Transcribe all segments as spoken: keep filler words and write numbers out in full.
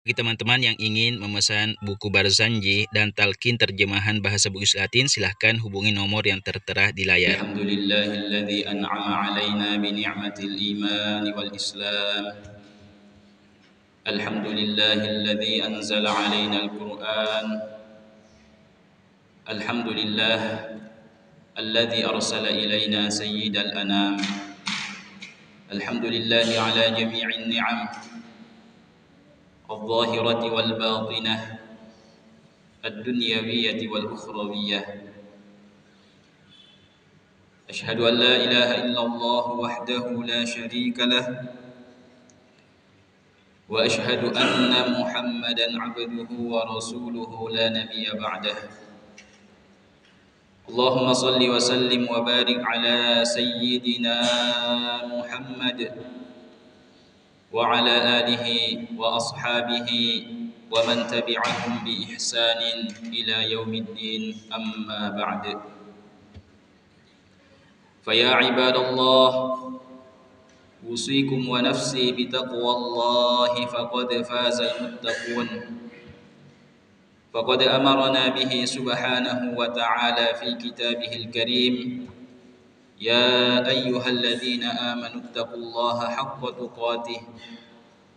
Bagi teman-teman yang ingin memesan buku Barzanji dan talqin terjemahan bahasa Bugis Latin, silahkan hubungi nomor yang tertera di layar. Alhamdulillahilladzi an'ama alaina bi ni'matil imani wal islam. Alhamdulillahilladzi anzala alainal Qur'an. Alhamdulillah alladzi arsala ilaina sayyidal anam. Alhamdulillahi ala jami'in ni'am adh-dhahirati wal batinah, ad-dunyawiyyati wal ukhrawiyyah. Asyhadu an la ilaha illallah wahdahu la syarika lah. Wa asyhadu anna Muhammadan abduhu wa rasuluhu la nabiyya ba'dah. Allahumma salli wa sallim wa barik ala sayyidina Muhammad wa ala alihi wa ashabihi wa man tabi'ahum bi ihsanin ila yaumiddin, amma ba'd. Fa ya ibadallah, usikum wa nafsi bi taqwallahi, faqad fazal muttaqun. Faqad amarana bihi subhanahu wa ta'ala fi kitabihil karim. Ya ayyuhalladzina amanu taqullaha haqqa tuqatih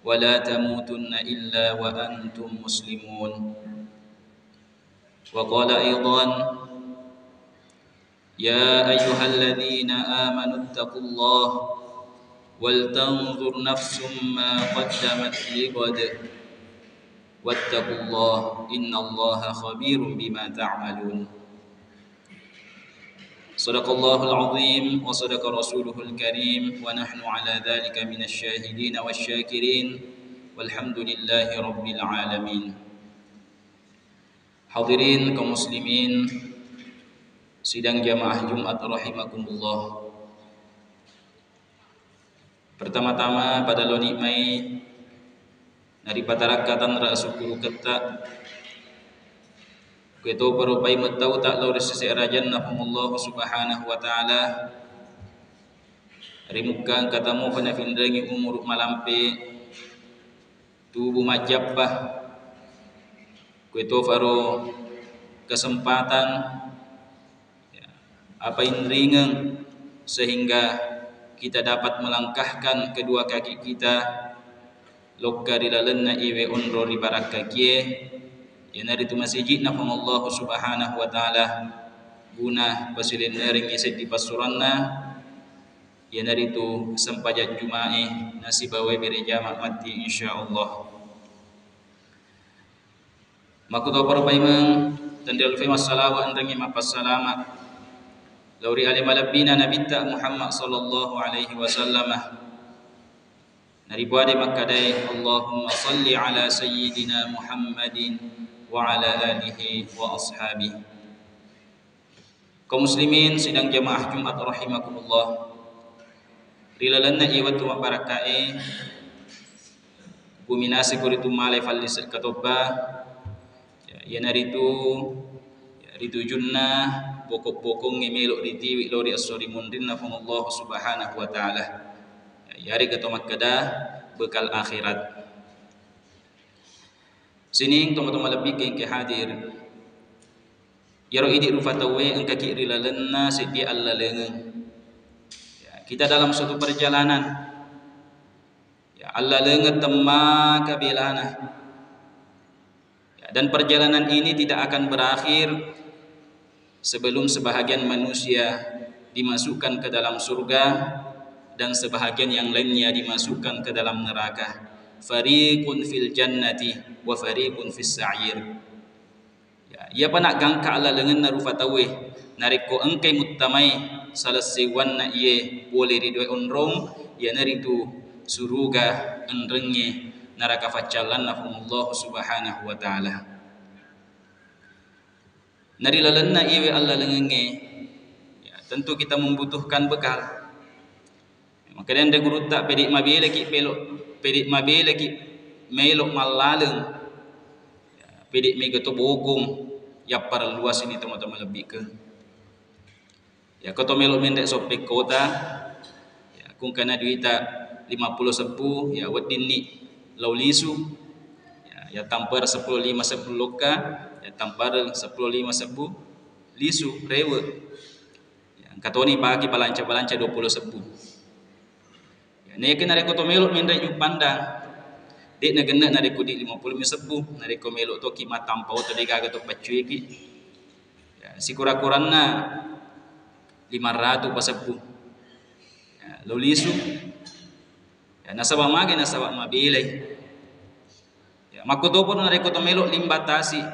wa la tamutunna illa wa antum muslimun. Wa qala aidan, ya ayyuhalladzina amanu taqullaha wal tanzur nafsum ma qaddamat lighad. Wattaqullah, innallaha khabirun bima ta'malun. Sadaqallahul azim wa sadaqa rasuluhul karim wa nahnu ala dzalika minasy syahidin wasy syakirin. Walhamdulillahi rabbil alamin. Hadirin kaum muslimin, sidang jamaah Jumat rahimakumullah. Pertama-tama, pada loni mai naripatarakka tanra asukkuruketta, kuetopa rupai mettauta lao ri sese arajanna Puang Allahu Subhanahu wa Ta'ala, ri mukka engka tamu fa nafinrengi umuru malampe, tubu majjappa, kuetofaro kesempatan, ya, apa inringeng sehingga kita dapat melangkahkan kedua kaki kita lokka ri lalenna iwe onro ri barakkakie, iyanaritu masiji'na Puang Allahu Subhanahu wa Ta'ala, guna pasilennerengngi seddi passuranna, iyanaritu sempajang Jumae nasibawae bere jama matti, insyaallah. Makkutoparo paimeng, tenrialufe massalawa enrengnge mappassalama lao ri ale malebbina Nabitta Muhammad sallallahu alaihi wasallama. Naripuade makkadae, Allahumma salli ala sayyidina Muhammadin wa ala alihi wa ashabihi. Kaum muslimin sidang jamaah Jumat rahimakumullah. Ri lalenna iye wettu mabbarakkae, kuminasiko ritu male fallise katobba, ya, iyanaritu, ya, ritujunna pokok-pokongnge melo ritiwi lao ri esso ri munrinna Puang Allah Subhanahu wa Ta'ala. Ya, yarega to makkeda bekal akhirat. Sining tomatoa malebbikke engke hadir. Iyaro idi rufa tauwe engkaki ri lalenna seddi allalengeng. Ya, kita dalam suatu perjalanan. Ya, allalengeng temmaka belana. Ya, dan perjalanan ini tidak akan berakhir sebelum sebahagian manusia dimasukkan ke dalam surga dan sebahagian yang lainnya dimasukkan ke dalam neraka. Fariqun fil jannati wa fariqun fis sa'ir. Ya, iyapa naggangka allalengenna rufa tauwe, narekko engkai muttamai salessewanna iye pole ri dua onrong, iyanaritu suruga enrengnge naraka faccallanna Puang Allah Subhanahu wa Ta'ala. Na ri lalenna iwe allalengengnge, ya, tentu kita membutuhkan bekal. Makkedai anre gurutta, pede mabelaki pelo-, pede mabelaki melo mallaleng, ya, pede mega to bokong yapparelluasini tomatoa malebbikeng. Ya, ko to melo menre soppeng kota, ya, kungkana duita lima pulo sebbu, ya, weddinni lao lisu. Ya, Ya, tampereng seppulo lima sebbu lokka, ya, tampereng seppulo lima sebbu lisu, rewe'. Ya, engka toni pake balanca-balanca dua puluh sebbu. Ya, neke narekko to melo' menre' juppandang, de' nagenne' narekko di lima puluh mi sebbu, narekko melo' toki' mattampa oto de' gaga to paccuiki. Ya, sikura-kuranna lima ratu pa sebbu. Ya, lo lisu. Ya, nasaba' mage, nasaba' mabelai. Ya, makkotoparo narekko to melo' limba tasi',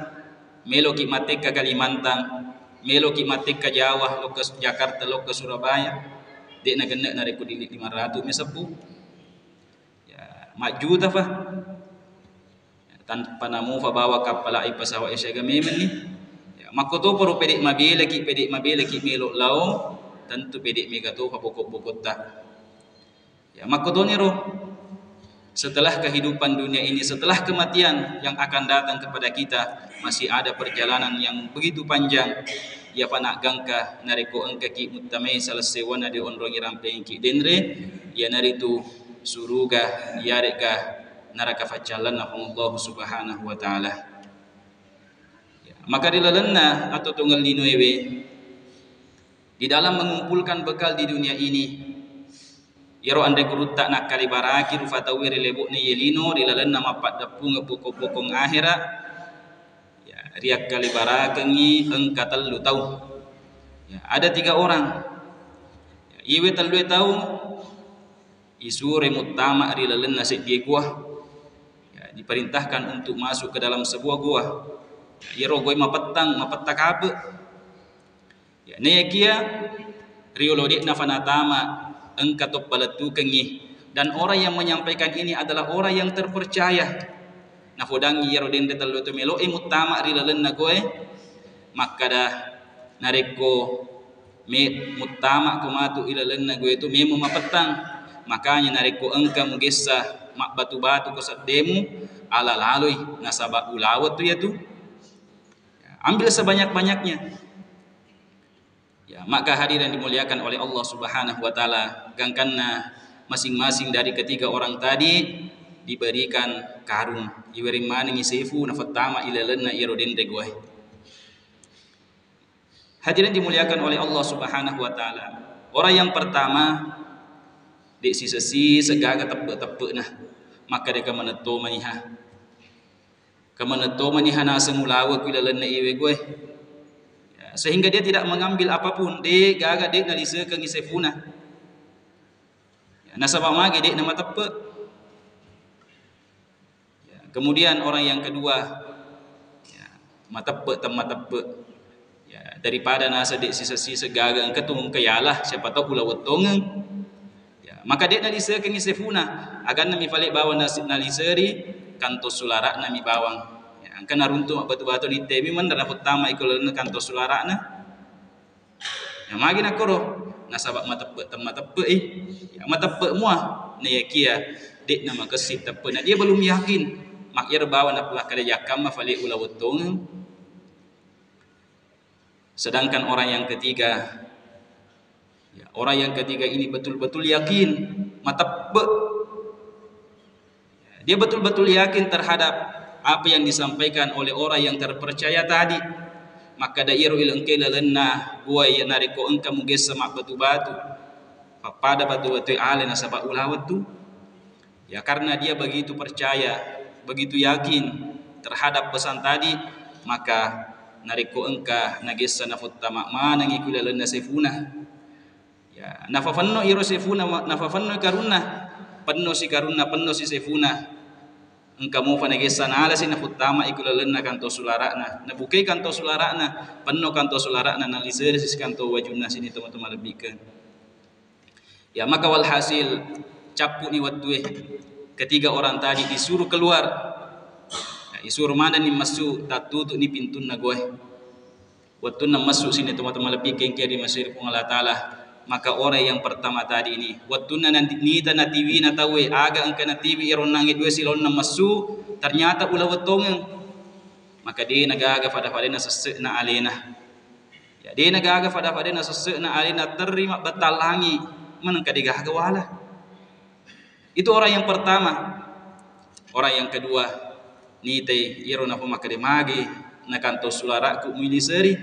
meloki' mattekka Kalimantan, meloki' mattekka Jawa, lokka Jakarta, lokka Surabaya, de' nagenne' narekko di lima ratu mi sebbu. Ya, majjuta fa. Ya, tanpa namufa bawa kappala' e, pesawat e siaga memenni. Ya, makkotoparo pede' mabelaki', pede' mabelaki' melo' lao, tentu pede' mega tofa boko'-bokotta. Ya, makkotoniro, setelah kehidupan dunia ini, setelah kematian yang akan datang kepada kita, masih ada perjalanan yang begitu panjang. Iyapa naggangka narekko engkaki' muttamai salessewanna de' onrongi rampengiki' denre, iyanaritu suruga, iyare'ga naraka faccallanna Puang Allahu Subhanahu wa Ta'ala. Ya, maka ri lalenna atuongeng linoewe, di dalam mengumpulkan bekal di dunia ini, iyaro anre gurutta nakkalibaraki rufa tauwe ri lebo'na iye lino ri lalenna mappaddeppungeng boko-bokong ahera, ya, riakkalibarakengngi engka tellu tau. Ya, ada tiga orang. Ya, iyewe tellue tau isuroi muttama ri lalenna seddie gua. Ya, diperintahkan untuk masuk ke dalam sebuah gua. Ya, iyaro gua mapettang, mapetta kape'. Ya, naekiya riolo de'na fanatama engka to palettukengngi. Dan orang yang menyampaikan ini adalah orang yang terpercaya. Nafodangngi iyaro denre tellu to melo'e muttama ri lalenna goe, makkada, narekko me-, muttama'ko matu ilalenna goe tu, memo mapettang. Makanya narekko engka mugessa mabbatu-batu ko seddemu, ala laloi, nasaba ulaweng tu iyatu. Ambil sebanyak-banyaknya. Ya, maka hadirin dimuliakan oleh Allah Subhanahu wa Ta'ala, gangkanna masing-masing dari ketiga orang tadi diberikan karung, iwereng manengngi sefu nafattama ilalenna iyaro denre goe. Hadirin dimuliakan oleh Allah Subhanahu wa Ta'ala, orang yang pertama, de' sisesi segaga teppe-teppe'na, maka de' kamanetto maniha. Kamanetto maniha naseng ulaweng ku ilalenna iwe goe. Ya, sehingga dia tidak mengambil apapun, de' gaga, de' nalisekengngi sefuna. Ya, nasaba mage de' namateppe'. Ya, kemudian orang yang kedua, ya, mateppe' temmateppe'. Ya, daripada naseng de' siseng-siseng gaga engka tu engka yalah, siapa tahu ulaweng tongeng. Ya, maka de' nalisekengngi sefuna, aganna mi fale bawang nasi-, naliseri kantong sulara'na mi bawang. Ya, engka naruntu mabbatu-batu littemi menre nafuttama iko lalenna kantong sulara'na. Ya, magi nakkoro, nasaba mateppe' temmateppe' i. Ya, mateppe' mua, nayakia de' namakessing teppe'. Nah, dia belum yakin. Mak iyaro bawang napulakkale jakkamma fale ulaweng tongeng. Sedangkan orang yang ketiga, ya, orang yang ketiga ini betul-betul yakin, mateppe'. Dia betul-betul yakin terhadap apa yang disampaikan oleh orang yang terpercaya tadi. Makkada iyaro ilengke lalenna gua iya narekko engka mugessa mabbatu-batu, pappada batu-batu ale nasaba ulaweng tu. Ya, karena dia begitu percaya, begitu yakin terhadap pesan tadi, maka narekko engka nagessa nafuttama manengngi ku lalenna sefuna. Ya, nafafenno iro sefuna, nafafenno karunna, penno si karunna, penno si sefuna. Engka mofa nagessa nalasi nafuttama iku lalenna kantong sulara'na. Nabukai kantong sulara'na, penno kantong sulara'na, naliseri si kantong wajunna sini teman-teman lebihkan. Ya, maka walhasil, cappu'ni wettue. Ketiga orang tadi disuruh keluar. Ya, disuruh manenni massu, tattutu'ni pintunna goe. Wettunna massu sini teman-teman lebih kengke ri masiri Puang Allah Ta'ala. Maka orang yang pertama tadi ini, wettunna nanti nita natiwina tauwe, aga engka natiwi ironnangi dua silonna massu, ternyata ulaweng tongeng. Maka de' nagaga fada-fadena sesse'na alena. Ya, de' nagaga fada-fadena sesse'na alena terri mabbattallangi, manengka de' gaga wala. Itu orang yang pertama. Orang yang kedua, Nitai iyaro nafo makkeda, magi nakantong sulara'ku muiliseri?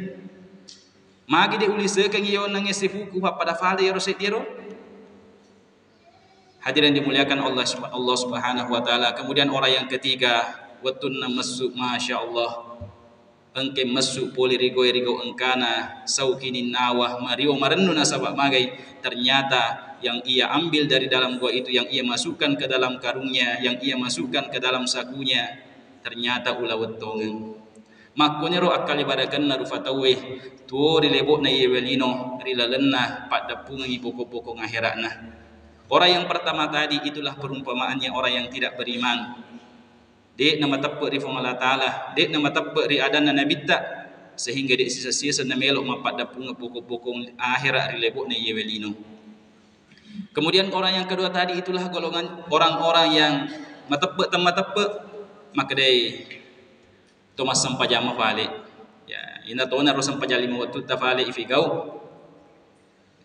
Magi de' ulisekengngi iyonangnge sifuku pappada fale iyaro seddiero? Hadirin dimuliakan Allah, Allah Subhanahu wa Ta'ala. Kemudian orang yang ketiga, wettunna messu, masya Allah, engke messu pole ri gau-, ri gau engkana, sau kininnawa, mario marennu nasaba magai, ternyata yang ia ambil dari dalam gua itu, yang ia masukkan ke dalam karungnya, yang ia masukkan ke dalam sakunya, ternyata ulaweng tongeng. Makkoniro akkalibarakenna rufa tauwe tuo ri lebo'na iyewe lino ri lalenna paddeppungengngi poko-pokong ahera'na. Orang yang pertama tadi itulah perumpamaannya orang yang tidak beriman. De' namateppe' ri Puang Allah Ta'ala, de' namateppe' ri adanna Nabitta, sehingga de' siseng-siseng namelo mappaddeppungeng poko-pokong ahera' ri lebo'na iyewe lino. Kemudian orang yang kedua tadi itulah golongan orang-orang yang mateppe' temmateppe', makkedai to massempajang mafale. Ya, ina tona ro sempajang lima wettu tafale ifigau.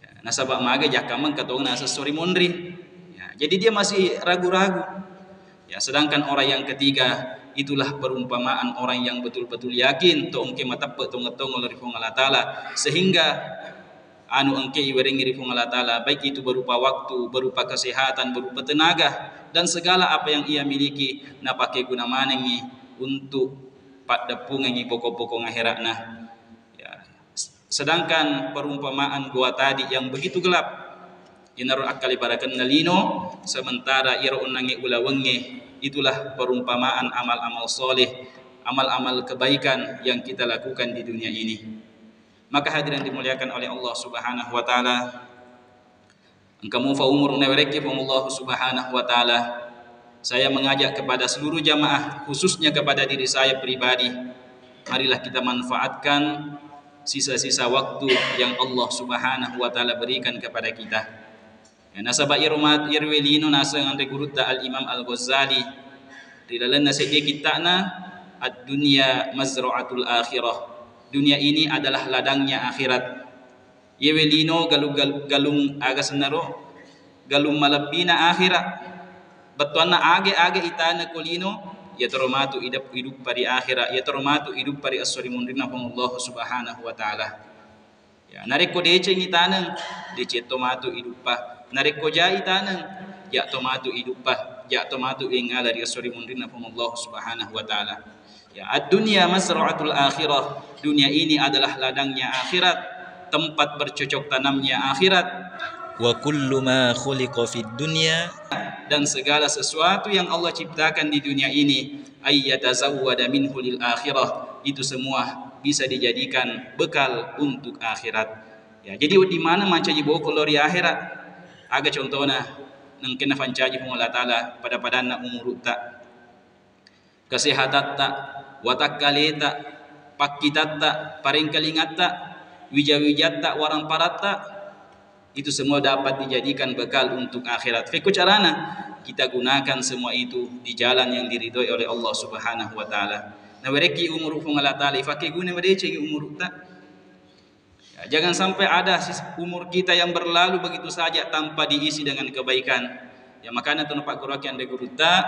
Ya, nasaba maga jakkameng katong nasessori monri. Ya, jadi dia masih ragu-ragu. Ya, sedangkan orang yang ketiga, itulah perumpamaan orang yang betul-betul yakin to engke mateppe' tongeng-tongeng ri Puang Allah Ta'ala, sehingga anu engke iwerengngi ri Puang Allah Ta'ala, baik itu berupa waktu, berupa kesehatan, berupa tenaga, dan segala apa yang ia miliki, napake guna manengngi untuk paddeppungengngi poko-pokong ahera'na. Ya. Sedangkan perumpamaan gua tadi yang begitu gelap, inaro akkalibarakenna lino, sementara iyaro onnangnge ulawengnge, itulah perumpamaan amal-amal soleh, amal-amal kebaikan yang kita lakukan di dunia ini. Maka hadirin dimuliakan oleh Allah Subhanahu wa Ta'ala, engka mufa umur nawerekki Puang Allah Subhanahu wa Ta'ala, saya mengajak kepada seluruh jamaah, khususnya kepada diri saya pribadi, marilah kita manfaatkan sisa-sisa waktu yang Allah Subhanahu wa Ta'ala berikan kepada kita. Ya, nasaba iyaro ma-, iyaro welino naseng anre gurutta Al-Imam Al-Ghazali ri lalenna seddie kitta'na, "Ad-dunya mazra'atul akhirah." Dunia ini adalah ladangnya akhirat. Iye welino galung, galung, galung aga sennaro, galung malebbina akhira. Bettuanna age-age itana ko lino, iyatoro matu idep-, iduppa ri akhira, iyatoro matu iduppa ri esso ri munrinna Puang Allah Subhanahu wa Ta'ala. Ya, narekko deceng itaneng, deceng to matu iduppa. Narekko ja itaneng, ja to matu iduppa, ja to matu engala ri esso ri munrinna Puang Allah Subhanahu wa Ta'ala. Ya, ad-dunya mazra'atul akhirah. Dunia ini adalah ladangnya akhirat, tempat bercocok tanamnya akhirat. Wa kullu ma khuliqa fid dunya. Dan segala sesuatu yang Allah ciptakan di dunia ini, ayyatazawwada minhu lil akhirah. Itu semua bisa dijadikan bekal untuk akhirat. Ya, jadi wedding maneng mancaji boko lao ri akhirat. Aga contona, nengkenna fancaji Puang Allah Ta'ala pada-padanna umurutta. Kesehatatta, watakkaleta, pakkitatta, parengkalingatta, wija-wijatta, waramparatta, itu semua dapat dijadikan bekal untuk akhirat. Fekko carana? Kita gunakan semua itu di jalan yang diridhoi oleh Allah Subhanahu wa Ta'ala. Nawerekki umuru Puang Allah Ta'ala, ifakkeguna madecengi umurutta. Ya, jangan sampai ada sis-, umur kita yang berlalu begitu saja tanpa diisi dengan kebaikan. Ya, makana tu napagguruki anre gurutta,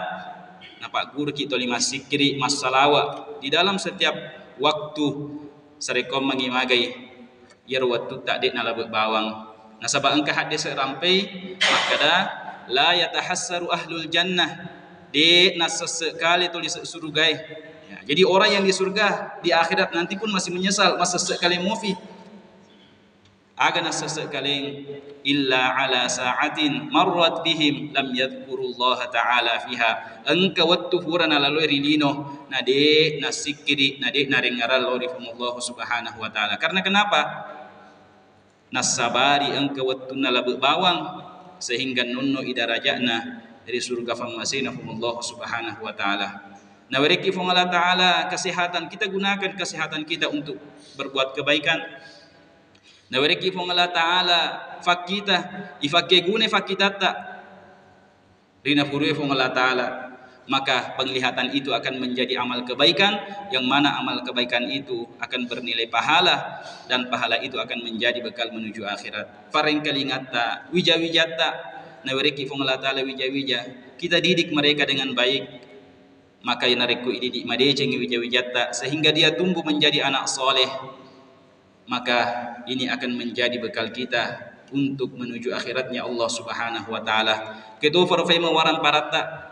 napagguruki toli massikkiri, massalawa di dalam setiap waktu sarekkoammengngi magai iyaro wettutta de' nalabe bawang. Nasaba engka haddese rampei makkeda, "La yatahassaru ahlul jannah." De' nassesse kale toli se-, surugae. Ya, jadi orang yang di surga di akhirat nanti pun masih menyesal, massesse kale mofi. Aga nassesse kaleng, "Illa ala sa'atin marrat bihim lam yadhkurullaha ta'ala fiha." Engka wettu pura nalaloi ri lino, na de' nassikkiri, na de' narengngerang lao ri Puang Allah Subhanahu wa Ta'ala. Karena kenapa? Nassabari engka wettunna labe bawang, sehingga nonno i daraja'na ri surga fammasena Puang Allah Subhanahu wa Ta'ala. Nawerekki Puang Allah Ta'ala kesehatan, kita gunakan kesehatan kita untuk berbuat kebaikan. Nawerekki Puang Allah Ta'ala fakkita, ifakkeguna fakkitatta ri napurue Puang Allah Ta'ala, maka penglihatan itu akan menjadi amal kebaikan, yang mana amal kebaikan itu akan bernilai pahala, dan pahala itu akan menjadi bekal menuju akhirat. Parengkalingatta, wija-wijatta, nawerekki Puang Allah Ta'ala wija-wija, kita didik mereka dengan baik. Maka narekko ididik madecengngi wija-wijatta sehingga dia tumbuh menjadi anak soleh, maka ini akan menjadi bekal kita untuk menuju akhiratnya Allah Subhanahu wa Ta'ala. Keto farfaima warang paratta,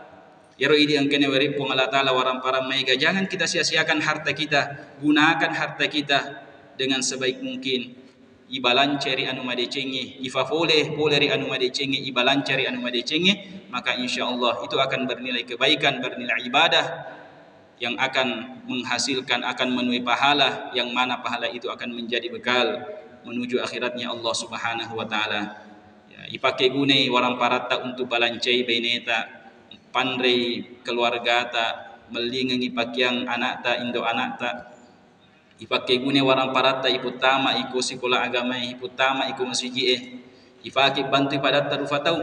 yaro idi engkene weri Puang Allah Ta'ala warang parang maega, jangan kita sia-siakan harta kita, gunakan harta kita dengan sebaik mungkin. Ibalancai ri anu madecengnge, ifafole pole ri anu madecengnge, ibalancai ri anu madecengnge, maka insya Allah itu akan bernilai kebaikan, bernilai ibadah yang akan menghasilkan, akan menuai pahala, yang mana pahala itu akan menjadi bekal menuju akhiratnya Allah Subhanahu wa Ta'ala. Ya, ipake gunai warang paratta untuk balancai baineta, panrei keluargata, mellingengi pakeang anakta, indo anakta. Ipake gunai warang paratta iputtama iko sikola agamae, iputtama iko masiji'e. Ipake bantu ibadatta rufa tau.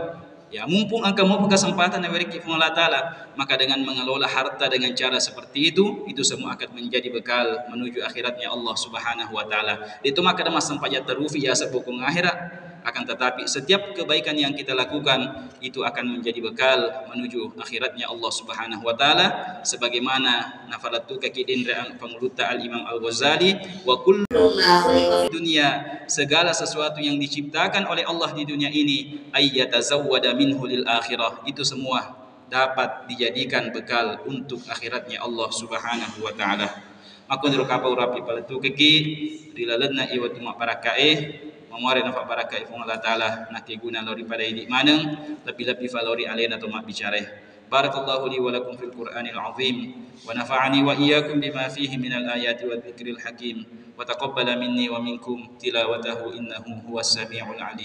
Ya, mumpung engka mopa kesempatan nawerekki Puang Allah Ta'ala, maka dengan mengelola harta dengan cara seperti itu, itu semua akan menjadi bekal menuju akhiratnya Allah Subhanahu wa Ta'ala. Itu maka ada massempajang tarufi ya sebokong akhirat, akan tetapi setiap kebaikan yang kita lakukan itu akan menjadi bekal menuju akhiratnya Allah Subhanahu wa Ta'ala, sebagaimana nafalettukaki denre pangulutta Al-Imam Al-Ghazali, wa kullu dunia, segala sesuatu yang diciptakan oleh Allah di dunia ini, ayyatazawwada minhu lil akhirah, itu semua dapat dijadikan bekal untuk akhiratnya Allah Subhanahu wa Ta'ala. Makkoniro kapau rapi palettukaki ri lalenna iwettu mabbarakkae, mamuare nafabbarakkai Puang Allah Ta'ala, nakkeguna lao ri pada idi maneng, lebbi-lebbi fa lao ri alena to mabbicarae. Barakallahu li wa lakum fil Qur'anil azim, wa nafa'ani wa iyyakum bima fihi minal ayati wa dzikril hakim, wa taqabbala minni wa minkum tilawatahu innahu huwas samiul alim.